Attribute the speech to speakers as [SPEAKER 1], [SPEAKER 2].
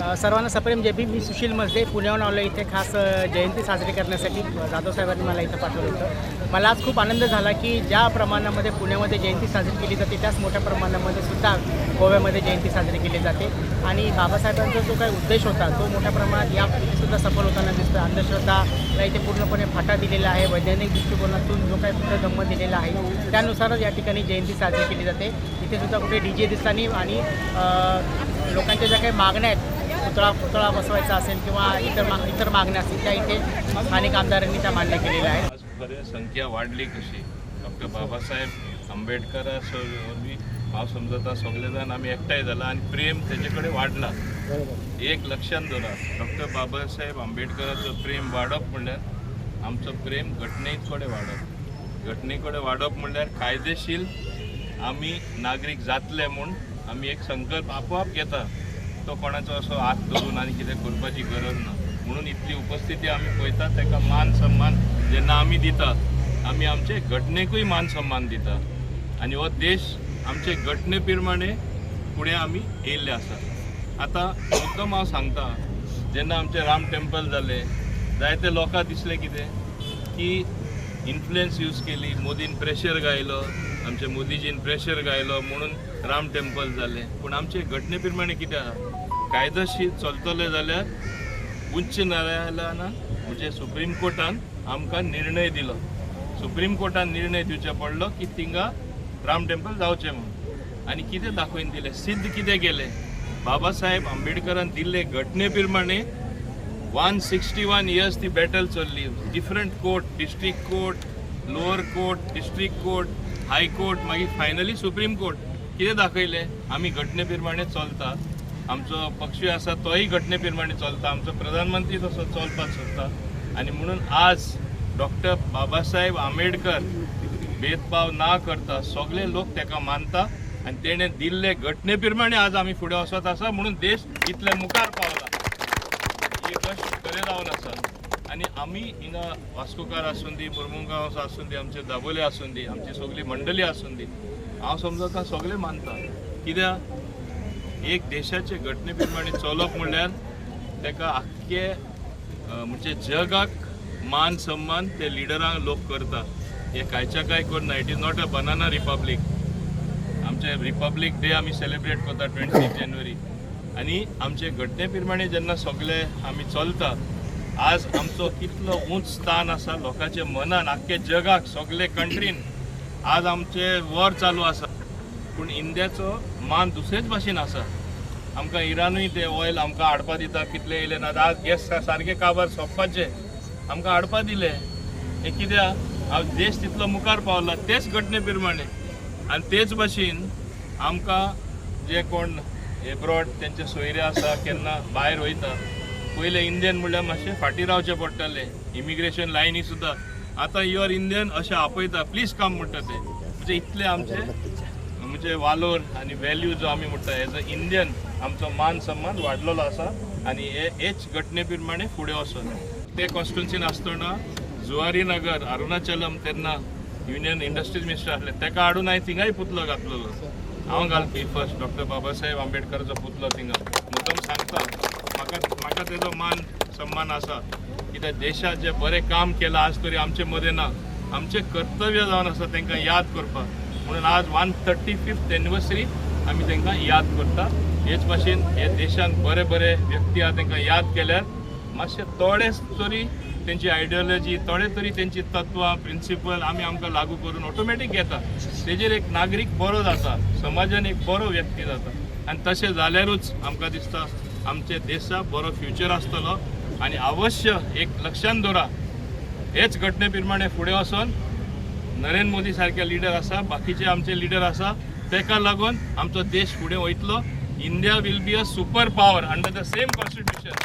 [SPEAKER 1] सर्वांना सप्रेम जय भीम. मी सुशील मजदे, पुण्याहून आलो इथे खास जयंती साजरी करण्यासाठी. जाधव साहेबांनी मला इथं पाठवलं होतं. मला आज खूप आनंद झाला की ज्या प्रमाणामध्ये पुण्यामध्ये जयंती साजरी केली जाते, त्याच मोठ्या प्रमाणामध्ये सुद्धा गोव्यामध्ये जयंती साजरी केली जाते आणि बाबासाहेबांचा जो काही उद्देश होता, तो मोठ्या प्रमाणात या सुद्धा सफल होताना दिसतो. अंधश्रद्धाला इथे पूर्णपणे फाटा दिलेला आहे. वैज्ञानिक दृष्टिकोनातून जो काही बुद्ध धम्म दिलेला आहे, त्यानुसारच या ठिकाणी जयंती साजरी केली जाते. इथे सुद्धा कुठे डीजे दिसला नाही आणि लोकांच्या ज्या काही मागण्या आहेत, पुतळा पुतळा बसवायचा असेल किंवा इतर मागण्या असतील, त्या इथे स्थानिक आमदारांनी त्या मान्य केलेल्या आहेत.
[SPEAKER 2] आज खरें संख्या वाडली कशी? डॉक्टर बाबासाहेब आंबेडकरा वरवीं हांव समजता सगळे जाण आमी एकठांय जाला आनी प्रेम तेजे कडेन वाडला. एक लक्षांत दवरा, डॉक्टर बाबासाहेब आंबेडकराचो प्रेम वाडप म्हणल्यार आमचो प्रेम घटने कडेन वाडप. घटने कडेन वाडप म्हणल्यार कायदेशीर आमी नागरीक जातले म्हूण आमी एक संकल्प आपोआप घेता. तो कोणाचो असो हात धरून आनी कितें करपाची गरज ना. म्हणून इतली उपस्थिती आमी पळयता, ताका मान सन्मान जेन्ना आमी दिता, आमी आमचे घटनेकूय मान सन्मान दिता आनी हो देश आमचे घटने प्रमाणे फुडें आमी येयल्ले आसा. आतां मुद्दम हांव सांगता, जेन्ना आमचें राम टेम्पल जालें, जायते लोकांक दिसलें कितें की इन्फ्लुयन्स यूज केली, मोदीन प्रेशर घायलो, आमच्या मोदीजीन प्रेशर घायलो म्हणून राम टेम्पल जालें. पूण आमचे घटने प्रमाणे कितें आहा, कायदेशीर चलतले जाल्यार उच्च न्यायालयान म्हणजे सुप्रीम कोर्टान आमकां निर्णय दिलो. सुप्रीम कोर्टान निर्णय दिवचो पडलो की थिंगा राम टेम्पल जावचें म्हणून. आनी कितें दाखोवन दिलें, सिद्ध कितें केलें? बाबासाहेब आंबेडकरान दिल्ले घटने प्रमाणे 161 इयर्स ती battle चल्ली. Different court, district court, lower court, district court, high court, मागीर फायनली सुप्रीम कोर्ट. कितें दाखयलें? आमी घटने प्रमाणे चलता. आमचो पक्षूय आसा, तोय घटने प्रमाणे चलता. आमचो प्रधानमंत्री तसो चलपाक सोदता आनी म्हणून आज डॉक्टर बाबासाहेब आंबेडकर भेदभाव ना करता सगळे लोक ताका मानता आनी तेणें दिल्ले घटने प्रमाणे आज आमी फुडें वचत आसा, म्हणून देश इतले मुखार पावला. ही गोश्ट खरें जावन आसा. आनी आमी हिंगा वास्कोकार आसूं दी, मुर्मुगांव आसूं दी, आमचे दाबोले आसूं दी, आमची सगळी मंडळी आसूं दी, हांव समजता सगळे मानता. कित्याक एक देशाचे घटने प्रमाणे चलप म्हणल्यार ताका आख्खे म्हणजे जगाक मान सन्मान ते लिडरांक लोक करता. हे कांयच्या कांय करना. It is not a banana republic. आमचे रिपब्लीक डे आमी सेलिब्रेट करता 26 जानेवारी आनी आमचे घटने प्रमाणे जेन्ना सगळे आमी चलता, आज आमचो कितलो उंच स्थान आसा लोकांच्या मनान, आख्खे जगाक, सगळे कंट्रीन. आज आमचे वॉर चालू आसा, पूण इंडियाचो मान दुसरेच भाशेन आसा. आमकां इरानूय ते ऑयल आमकां हाडपा दिता. कितले येयले ना, आज गॅस सारके काबार सोंपपाचे, आमकां हाडपा दिले. हें कित्याक? आज देश तितलो मुखार पावला तेच घटने प्रमाणे. आनी तेच भाशेन आमकां जे कोण एब्रॉड तेंचे सोयरे आसा, केन्ना भायर वयता, पयले इंडियन म्हणल्यार मातशें फाटीं रावचें पडटालें इमिग्रेशन लायनी सुद्दां. आतां "you are Indian" अशें आपयता, "प्लीज कम" म्हणटा ते. म्हणजे इतले आमचे म्हणजे वालोर आनी वेल्यू जो आमी म्हणटा एज अ इंडियन, आमचो मान सन्मान वाडलेलो आसा आनी हे हेच घटने प्रमाणे फुडें वचोन. ते कॉन्स्टिट्युन्सीन आसतना जुवारी नगर अरुणाचलम तेन्ना युनियन इंडस्ट्रीज मिनिस्टर आसले, तेका हाडून हांवें थिंगाय पुतलो घातलेलो. हांव घालपी फर्स्ट डॉक्टर बाबासाहेब आंबेडकराचो पुतलो थिंगा. मुद्दम सांगता, म्हाका म्हाका तेजो मान सन्मान आसा, कित्याक देशात जे बरें काम केलां, आज तरी आमचे मदें ना. आमचें कर्तव्य जावन आसा तांकां याद करपाक. म्हणून आज 135th anniversary आमी तांकां याद करता. हेच भाशेन हे देशांत बरे बरे व्यक्ती आहा, तांकां याद केल्यार मातशे थोडे तरी तेंची आयडियोलॉजी, थोडे तरी तेंची तत्वां, प्रिंसिपल आमी आमकां लागू करून ऑटोमॅटीक घेता. तेजेर एक नागरीक बरो जाता, समाजान एक बरो व्यक्ती जाता आनी तशें जाल्यारूच आमकां दिसता आमच्या देशाक बरो फ्युचर आसतलो. आनी अवश्य एक लक्षांत दवरा, हेच घटने प्रमाणे फुडें वचोन नरेंद्र मोदी सारखे लिडर आसा, बाकीचे आमचे लिडर आसा, तेका लागून आमचो देश फुडें वयतलो. India will be a super power under the same constitution.